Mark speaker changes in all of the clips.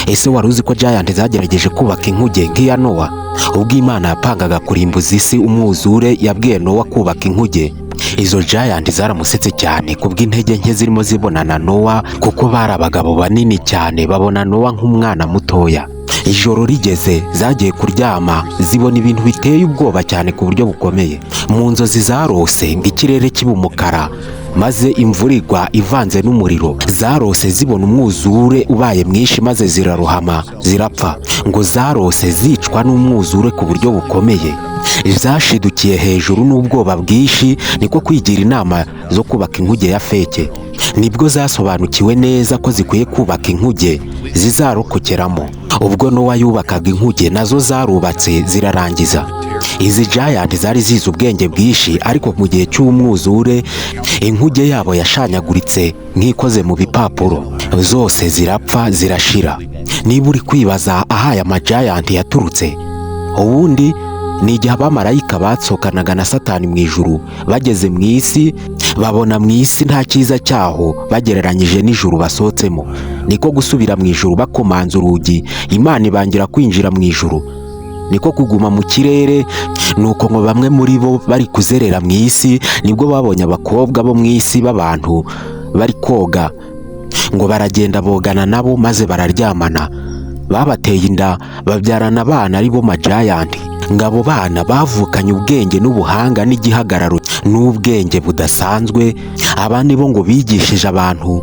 Speaker 1: Ese wari uzi ko giant zagerageje kubaka inkuge nk'iya Nowa? Ubwo Imana yapangaga kurimbuza isi umwuzure, yabwiye Nowa kubaka inkuge. Izo giant zaramusetse cyane kubw'intege nke zirimo zibona na Nowa, kuko bari abagabo banini cyane, babona Nowa nk'umwana mutoya. Ijoro rigeze zagiye kuryama, zibona ibintu biteye ubwoba cyane ku buryo bukomeye. Mu nzozi zarose ngo ikirere kiba umukara, maze imvura igwa ivanze n'umuriro. Zarose zibona umwuzure ubaye mwinshi, maze zirarohama zirapfa. Ngo zarose zicwa n'umwuzure ku buryo bukomeye. Zashidukiye hejuru n'ubwoba bwinshi, niko kwigira inama zo kubaka inkuge ya fake. Nibwo zasobanukiwe neza ko zikwiye kubaka inkuge zizarokokeramo. Ubwo Nowa yubakaga inkuge, nazo zarubatse zirarangiza. Izi giant zari zizi ubwenge bwinshi, ariko mu gihe cy'umwuzure inkuge yabo yashanyaguritse nk'ikoze mu bipapuro, zose zirapfa zirashira. Niba uri kwibaza aho aya ma giant yaturutse, ubundi ni igihe abamarayika batsokanaga na Satani mu ijuru, bageze mu isi babona mu isi nta cyiza cyaho bagereranyije n'ijuru basohotsemo, niko gusubira mu ijuru bakomanza urugi. Imana ibangira kwinjira mu ijuru, niko kuguma mu kirere. Nuko ngo bamwe muri bo bari kuzerera mu isi, nibwo babonye abakobwa bo mu isi b'abantu bari koga, ngo baragenda bogana nabo maze bararyamana. Babateye inda, babyarana abana ari bo ma giant. Ngo abo bana bavukanye ubwenge n'ubuhanga n'igihagararo n'ubwenge budasanzwe. Abandi bo ngo bigishije abantu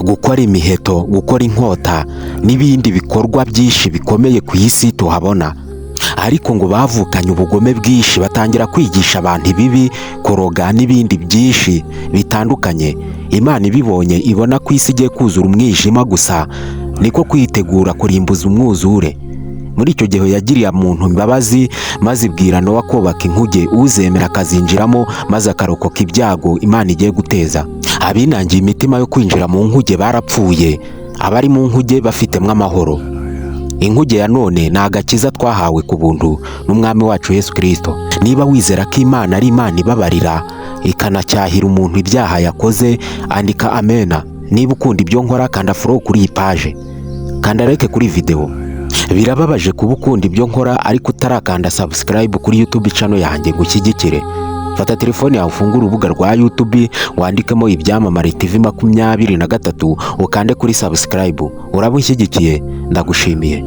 Speaker 1: gukora imiheto, gukora inkota n'ibindi bikorwa byinshi bikomeye ku isi tuhabona. Ariko ngo bavukanye ubugome bwinshi, batangira kwigisha abantu ibibi, kuroga n'ibindi byinshi bitandukanye. Imana ibibonye ibona ko isi igiye kuzura umwijima gusa, niko kwitegura kurimbuza umwuzure. Muri icyo gihe yagiriye muntu imbabazi, maze ibwira Nowa kubaka inkuge, uzemera akazinjiramo maze akarokoka ibyago Imana igiye guteza. Abinangiye imitima yo kwinjira mu nkuge barapfuye, abari mu nkuge bafitemo amahoro. Inkuge ya none ni agakiza twahawe ku buntu n'Umwami wacu Yesu Kirisito. Niba wizera ko Imana ari Imana ibabarira ikanacyahira umuntu ibyaha yakoze, andika amena. Niba ukunda ibyo nkora, kanda follow kuri iyi page, kanda like kuri videwo. Birababaje kuba ukunda ibyo nkora ariko utarakanda subscribe kuri YouTube channel yanjye ngo ushyigikire. Fata telefone yawe, ufungure urubuga rwa YouTube, wandikemo Ibyamamare TV 23, ukande kuri subscribe. Uraba unshyigikiye, ndagushimiye.